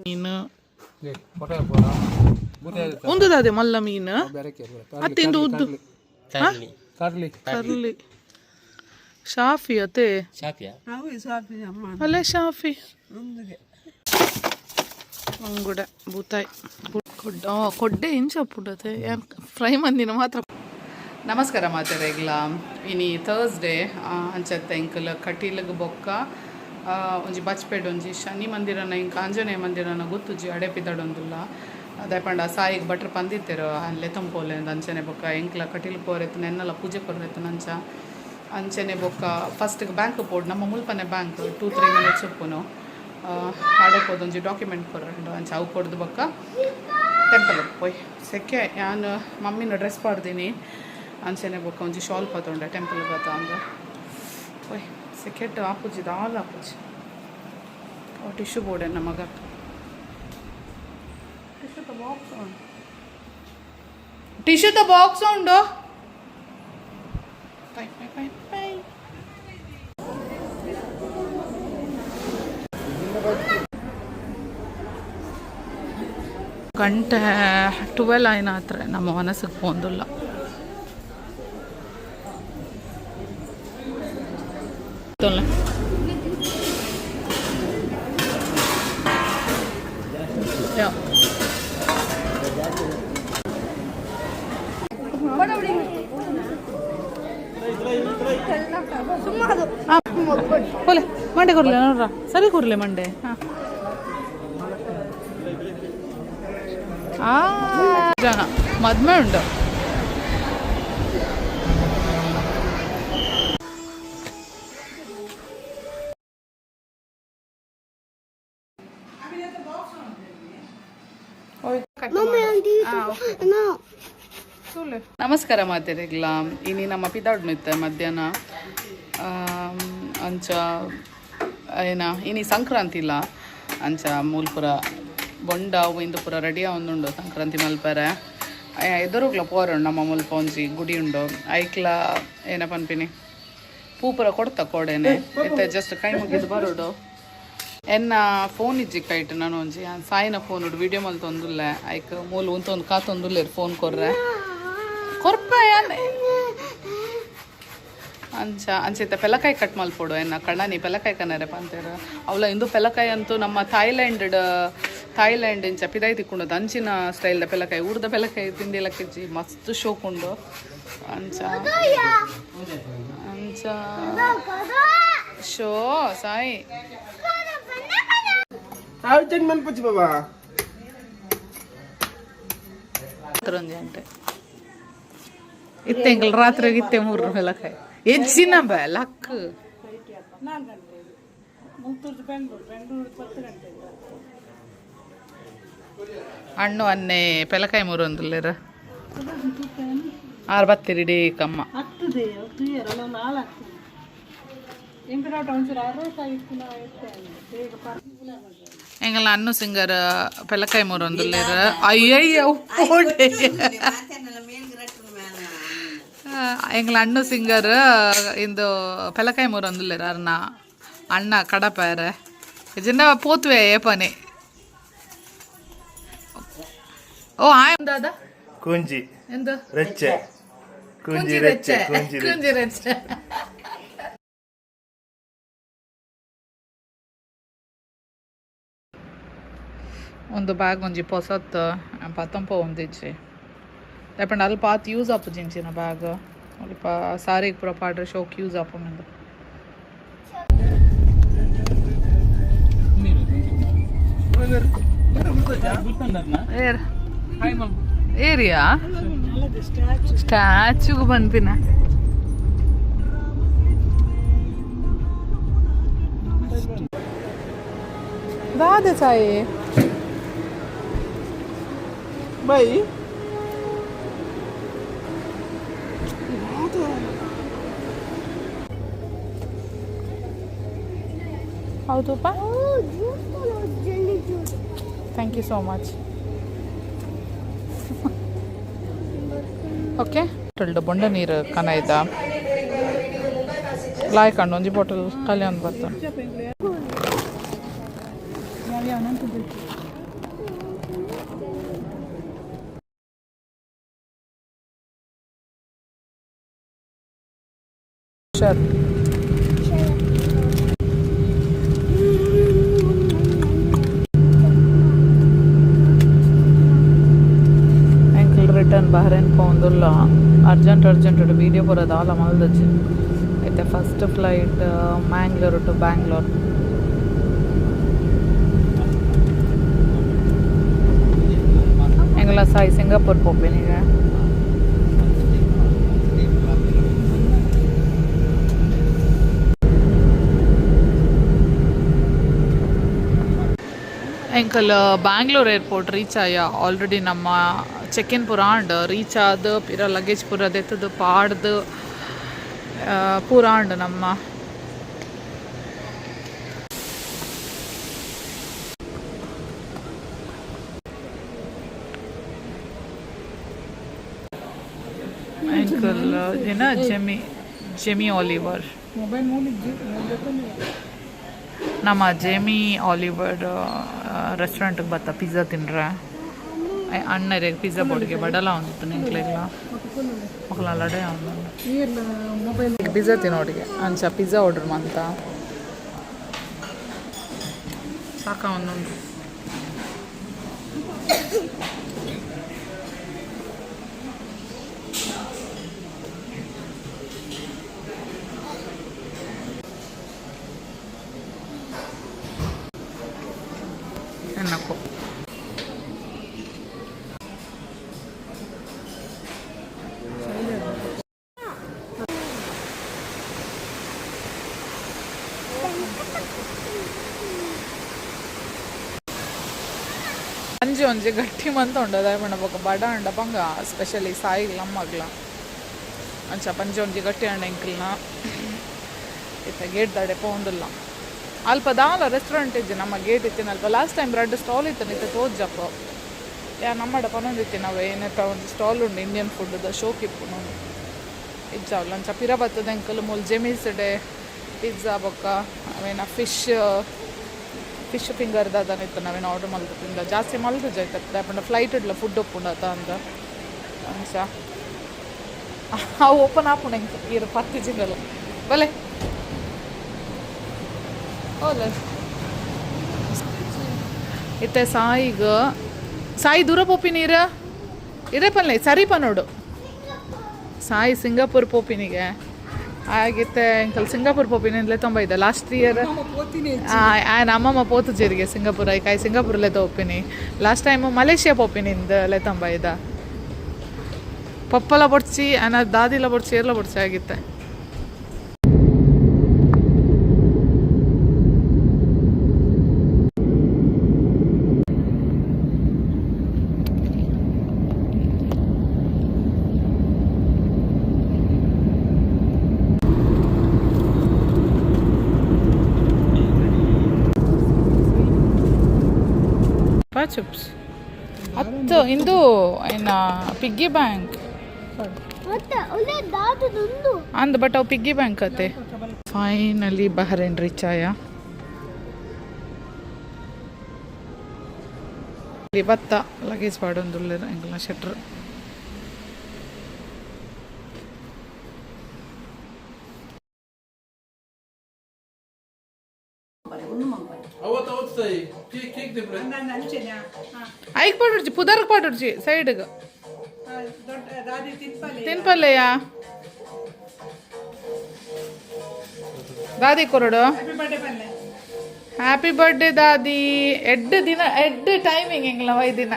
ಮೀನು ಉಂದುದಾದೆ ಮಲ್ಲ ಮೀನು ಅತ್ತಿಂದು ಉದ್ದು. ಕರ್ಲಿ. ಕರ್ಲಿ ಶಾಫಿ ಅತ್ತೆ. ಶಾಪಿಯಾ? ಅಲ್ಲೇ ಶಾಫಿ ಅಂಗುಡ ಬೂತಾಯ್ ಕೊಡ್ಡೆ. ಕೊಡ್ಡೆ ಇಂಚ ಪುಡತೆ ಫ್ರೈ ಮಂದಿನ ಮಾತ್ರ. ನಮಸ್ಕಾರ ಮಾತೆರೆಗ್ಲ. ಇನಿ ಥರ್ಸ್ಡೇ ಅಂಚತ್ತೆ ಎಂಕಲ್ ಕಟೀಲ್ಗ್ ಬೊಕ್ಕ ಒಂಜಿ ಬಚ್ಪೆಡ್ ಒಂಜಿ ಶನಿ ಮಂದಿರನ ಇಂಕ ಆಂಜನೇಯ ಮಂದಿರನ ಗೊತ್ತುಜಿ ಅಡೆ ಪಿದಡೊಂದುಲ್ಲ. ದಾಯೆ ಪಂಡ ಸಾಯಿಗ್ ಭಟ್ರು ಪಂದಿತ್ತೆರು ಅಲ್ಲೇ ತಂಪೋಲೆ ಅಂಚನೆ. ಬೊಕ್ಕ ಎಂಕ್ಲ ಕಟೀಲ್ ಪೋರೆತ್ ನೆನ್ನಲ ಪೂಜೆ ಕೊರ್ರೆತ್ ಅಂಚ ಅಂಚನೆ. ಬೊಕ್ಕ ಫಸ್ಟ್ಗೆ ಬ್ಯಾಂಕ್ ಪೋಡು, ನಮ್ಮ ಮುಲ್ಪನೆ ಬ್ಯಾಂಕ್, 2-3 ಮಿನಿಟ್ಸ್ ಉಪ್ಪುನು. ಆಡೆ ಪೋದು ಒಂಜಿ ಡಾಕ್ಯುಮೆಂಟ್ ಕೊರ್ರಂಡು ಅಂಚ. ಅವು ಕೊಡ್ದು ಬೊಕ್ಕ ಟೆಂಪಲ್ ಪೋಯ್. ಸೆಕೆ ಯಾನ್ ಮಮ್ಮಿನ ಡ್ರೆಸ್ ಪಾಡ್ದೀನಿ ಅಂಚನೆ. ಬೊಕ್ಕ ಒಂಜಿ ಶಾಲ್ ಪತೊಂಡೆ ಟೆಂಪಲ್ ಬತ್ತ ಅಂದು. ಓಯ್, ಸೆಕೆಟ್ ಆಪುಜಿ, ದಾಲ ಆಪುಜಿ. ಟಿಶ್ಯೂ ಬೋರ್ಡ್ ನಮ್ಮ ಮಗ. ಟಿಶ್ಯೂದ ಬಾಕ್ಸ್ ಉಂಡು, ಟಿಶ್ಯೂದ ಬಾಕ್ಸ್ ಉಂಡು. Bye bye bye bye. ಗಂಟೆ 12 ಆಯ್ನ ಹತ್ರ ನಮ್ಮ ಮನಸ್ಸಿಗೆ ಪೋಂದುಲ್ಲ. ತೊಲೆ. ಯಾ. ಕೊಲೆ ಮಂಡೆ ಕೊರ್ಲೆ ನೋಡ್ರ. ಸರಿ ಕೊರ್ಲೆ ಮಂಡೆ. ಹಾಂ, ಆ ಜನ ಮದ್ಮೆ ಉಂಟು. ನಮಸ್ಕಾರ ಮಾತೆರೆಗ್ಲ. ಇನಿ ನಮ್ಮ ಪಿದಾಡ್ನು ಮಧ್ಯಾಹ್ನ ಅಂಚ. ಏನ ಇನಿ ಸಂಕ್ರಾಂತಿ ಇಲ್ಲ ಅಂಚ ಮೂಲ್ಪುರ ಬೊಂಡ ಅವು ಇಂದು ಪೂರ ರೆಡಿ ಆವೊಂದುಂಡು ಸಂಕ್ರಾಂತಿ ಮಲ್ಪರೆ. ಎದುರುಗ್ಲ ಪೋರುಂಡು. ನಮ್ಮ ಮುಲ್ಪ ಒಂಜಿ ಗುಡಿ ಉಂಡು. ಐಕ್ಲ ಏನ ಪನ್ಪಿನಿ ಪೂ ಪೂರ ಕೊಡ್ತ ಕೋಡೆನೆ. ಇತ್ತೆ ಜಸ್ಟ್ ಕೈ ಮುಗಿದು ಬರೋಡು. ಎನ್ನ ಫೋನ್ ಇಜ್ಜಿ ಕೈಟ್ ನಾನು ಒಂಜಿ ಸಾಯಿನ ಫೋನ್ ಉಂಡು, ವಿಡಿಯೋ ಮಲ್ತೊಂದುಲ್ಲೆ. ಐಕ್ ಮೂಲು ಉಂತೊಂದು ಕಾತೊಂದುಲ್ಲೆರ್ ಫೋನ್ ಕೊರ್ರೆ ಕೊರ್ಪ ಯಾನ್ ಅಂಚ. ಅಂಚೆತ್ತ ಪೆಲಕಾಯಿ ಕಟ್ ಮಲ್ಪೊಡು. ಎನ್ನ ಕಣ್ಣನಿ ಪೆಲಕಾಯಿ ಕನರೆ ಪಂತೇರು. ಅವಲ ಇಂದು ಪೆಲಕಾಯಿ ಅಂತೂ ನಮ್ಮ ಥಾಯ್ಲ್ಯಾಂಡ್ ಥಾಯ್ಲ್ಯಾಂಡ್ ಇಂಚ ಪಿದಾಯಿ ತಿಕ್ಕೊಂಡು ಅಂಚಿನ ಸ್ಟೈಲ್ದ ಪೆಲಕಾಯಿ. ಊರ್ದ ಪೆಲಕಾಯಿ ತಿಂದಿಲಕ್ಕಿಜ್ಜಿ, ಮಸ್ತ್ ಶೋಕುಂಡು ಅಂಚ ಅಂಚ. ಶೋ ಸಾಯಿ. ಮನ್ಪುಜಿ ಬಾಬಾ. ಒಂಜಿ ಗಂಟೆ ಇತ್ತೆ ಎಂಕಲ್ ರಾತ್ರಿ ಇತ್ತೆ ಮೂರು ಪೆಲಕಾಯಿ ಹೆಚ್ಚಿನ ಬೇ ಲಕ್. 4 ಗಂಟೆ ಮುಲ್ತೂರು ಬೆಂಗಳೂರು, ಬೆಂಗಳೂರು 10 ಗಂಟೆ. ಹಣ್ಣು ಅನ್ನೆ ಪೆಲಕಾಯಿ ಮೂರೊಂದುಲ್ಲೆರ್ ಆರು ಬತ್ತಿರಿಡಿ ಕಮ್ಮ. ಆಗ್ತದೆ ತೂಯರ ನಾಳೆ ಆಗ್ತದೆ. ಎಂಕಡ ಒಂಚೂರು ಅರವತ್ತಾಗಿತ್ತು ಬೇಗ. ಎಂಗಲ ಅನ್ನು ಸಿಂಗರ್ ಪೆಲಕಾಯಿ ಮೂರೊಂದುಲ್ಲೆರ್. ಅಯ್ಯಯ್ಯ, ಉಪ್ಪೋಡೆ. ಎಂಗ್ಲ ಅಣ್ಣು ಸಿಂಗರ್ ಇಂದು ಪೆಲಕಾಯಿ ಮೂರೊಂದುಲ್ಲೆರ್. ಅರ್ನ ಅಣ್ಣ ಕಡಪಾರೆ ಜಿನ್ನ ಪೋತ್ವೆ ಏಪನೆ. ಓ ಆಯ್ ದಾದಾ. ಕೂಂಜಿ. ಎಂದ? ರೆಚ್ಚೆ, ಕೂಂಜಿ ರೆಚ್ಚೆ, ಕೂಂಜಿ. ಕುಂಜಿ ರೆಚ್ಚೆ. ಒಂದು ಬ್ಯಾಗ್ ಒಂಜಿ ಪೊಸತ್ ಪತ್ತೊಂಪ ಒಂದಿಜ್ಜಿ ದಾಯೆ ಅಲ್ಪ ಆತ್ ಯೂಸ್ ಆಪುಜಿ ಇಂಚಿನ ಬ್ಯಾಗ್. ಅಲ್ಪ ಸಾರಿಗೆ ಪೂರ ಪಾಡ್ರೆ ಶೋಕ್ ಯೂಸ್ ಆಪುಂಡು. ಏರ್ ಏರಿಯಾ ಸ್ಟ್ಯಾಚ್ಯೂಗೆ ಬಂದ್ಪಿನ. ದಾದೆ ಸಾಯಿ? ಬೈ. ಹೌದಪ್ಪ. Thank you so much. Okay, ಬೊಂಡ ನೀರು ಕನ ಇದ್ದ ಲಾಯ್ ಕಂಡು ಒಂಜಿ ಬಾಟಲ್ ಖಾಲಿ ಒಂದು ಬತ್ತ. ಹುಷಾರ್. ಎಂಕಲ್ ರಿಟರ್ನ್ ಬಹರೇನ್ ಪೋಂದುಲ್ಲ. ಅರ್ಜೆಂಟ್ ಅರ್ಜೆಂಟ್ ವೀಡಿಯೋ ಬರೋದು ಆಲ ಮಲ್ದಜ್ಜಿ. ಐತೆ first flight Mangalore to Bangalore. ಎಂಗಲ ಸಾಯಿ ಸಿಂಗಾಪುರ್ ಪೋಪಿನೀಗ. ಎಂಕಲ್ ಬ್ಯಾಂಗ್ಳೂರ್ ಏರ್ಪೋರ್ಟ್ ರೀಚ್ ಆಯ. ಆಲ್ರೆಡಿ ನಮ್ಮ ಚೆಕ್ ಇನ್ ಪೂರ ಆಂಡ್. ರೀಚ್ ಆದ್ ಪಿರ ಲಗೇಜ್ ಪೂರ ದೆತ್ತದು ಪಾಡ್ದು ಪೂರ ಆಂಡ್ ನಮ್ಮ. ಎಂಕಲ್ ದಿನ ಜೆಮಿ ಜೆಮಿ ಆಲಿವರ್. ಮೊಬೈಲ್ ಮೂಲಿಜ್ಜಿ. ನಮ್ಮ ಜೇಮಿ ಆಲಿವರ್ ರೆಸ್ಟೋರೆಂಟ್ಗೆ ಬತ್ತ ಪಿಜ್ಜಾ ತಿನ್ರೆ. ಅಣ್ಣರಿಗೆ ಪಿಜ್ಜಾ ಬೋರ್ಡ್ಗೆ ಬಡಲ ಒಂದಿತ್ತು ನಿಂಕ್ಲೆಗ್ಲ ಮಕ್ಕಳ ಲಡೆ. ಮೊಬೈಲ್. ಪಿಜ್ಜಾ ತಿನ್ನೋಡಿಗೆ ಅಂಚ ಪಿಜ್ಜಾ ಆರ್ಡರ್ ಮಂತ ಸಾಕ ಒಂದೊಂದು. ಎನ್ನಕ್ಕೋ. ಅಂಜಿ ಒಂಜಿ ಗಟ್ಟಿ ಮಂತ ಉಂಡು. ದಾಯೆ ಪಂಡ ಬೊಕ ಬಡ ಅಂಡ ಬಂಗ ಸ್ಪೆಷಲಿ ಸಾಯಿಗ್ಲ ಅಮ್ಮಗ್ಲ. ಅಂಚ ಪಂಜಿ ಒಂಜಿ ಗಟ್ಟಿ ಅಂಡ ಎಂಕಲ್ನ. ಇತ್ತೆ ಗೇಟ್ ದಾಡೆ ಪೋಂದುಲ್ಲ. ಅಲ್ಪ ದಾಲ ರೆಸ್ಟೋರೆಂಟ್ ಇಜ್ಜಿ ನಮ್ಮ ಗೇಟ್ ಇತ್ತಿನ ಅಲ್ಪ. ಲಾಸ್ಟ್ ಟೈಮ್ ರಡ್ಡ್ ಸ್ಟಾಲ್ ಇತ್ತು, ಇತ್ತೆ ತೋಜಪ್ಪ. ಯಾ ನಮ್ಮಡ ಪನೊಂದಿತ್ತಿ ನಾವು ಏನತ್ತ ಒಂದು ಸ್ಟಾಲ್ ಉಂಡು ಇಂಡಿಯನ್ ಫುಡ್ದ ಶೋಕ್ ಇಪ್ಪುನು ಇಜ್ಜಾವಲ್ಲ. ಅಂಚ ಪಿರ ಬತ್ತದ ಎಂಕಲ್ ಮೂಲು ಜೆಮೀಸ್ ಡೇ ಪಿಜ್ಜಾ ಬೊಕ್ಕ ಅವೇನ ಫಿಶ್ ಫಿಶ್ ಫಿಂಗರ್ ದಾದನ ಇತ್ತು ನಾವೇನು ಆರ್ಡರ್ ಮಲ್ತು ತಿಂದ. ಜಾಸ್ತಿ ಮಲ್ತು ಜೈತ ಪಂಡ ಫ್ಲೈಟ್ ಇಡ್ಲ ಫುಡ್ ಉಪ್ಪುಂಡು ಅತ ಅಂದ. ಅಂಚ ಅವು ಓಪನ್ ಆಪುಂಡು ಎಂಕ್ ಇರು ಪತ್ತಿ ಜಿಂಗಲ್ ಬಲೆ ಓಲೆ. ಇತ್ತೆ ಸಾಯಿಗ ಸಾಯಿ ದೂರ ಪೋಪಿ ನೀರ ಇರೇ ಪಲ್ಲೆ ಸರಿ ಪನೋಡು. ಸಾಯಿ ಸಿಂಗಾಪುರ್ ಪೋಪಿನಿಗೆ ಆಗಿತ್ತೆ. ಎಂಕಲ್ ಸಿಂಗಾಪುರ್ ಪೋಪಿನಿಂದಲೇ ತುಂಬ ಇದೆ. ಲಾಸ್ಟ್ ಇಯರ್ ಆಯ್ ನಮ್ಮಮ್ಮ ಪೋತು ಜೀರಿಗೆ ಸಿಂಗಾಪುರ ಐಕಾಯ್ ಸಿಂಗಾಪುರ್ಲೆ ತೋಪಿನಿ. ಲಾಸ್ಟ್ ಟೈಮ್ ಮಲೇಷ್ಯಾ ಪೋಪಿನಿಂದ ತಂಬ ಇದ್ದ. ಪಪ್ಪಲ ಬೊಡ್ಚಿ ಅನ ದಾದಿಲ ಬೊಡ್ಚಿ ಏರ್ಲ ಬೊಡ್ಚಿ ಆಗಿತ್ತೆ. ಚಿಪ್ಸ್ ಅತ್ತು ಇಂದು ಏನ ಪಿಗ್ಗಿ ಬ್ಯಾಂಕ್. ಅಂದ್ ಬಟ್ ಅವು ಪಿಗ್ಗಿ ಬ್ಯಾಂಕ್ ಅತ್ತೆ. ಫೈನಲಿ ಬಹರೇನ್ ರೀಚ್ ಆಯ. ಬತ್ತ ಲಗೇಜ್ ಪಾಡೊಂದುಲ್ಲೆರ್ ಎಂಕಲ್ನ ಶೆಟ್ರ್. ಐಕ್ ಪಾಡೊಡ್ಚಿ, ಪುದರ್ಗ್ ಪಾಡೊಡ್ಚಿ, ಸೈಡ್ಗ್ ತಿನ್ಪಲ್ಲೆಯ. ದಾದಿ ಕೊರಡು ಹ್ಯಾಪಿ ಬರ್ಡೇ ದಾದಿ. ಎಡ್ಡು ದಿನ ಎಡ್ಡು ಟೈಮಿಂಗ್ ಎಂಗ್ಲ ದಿನ.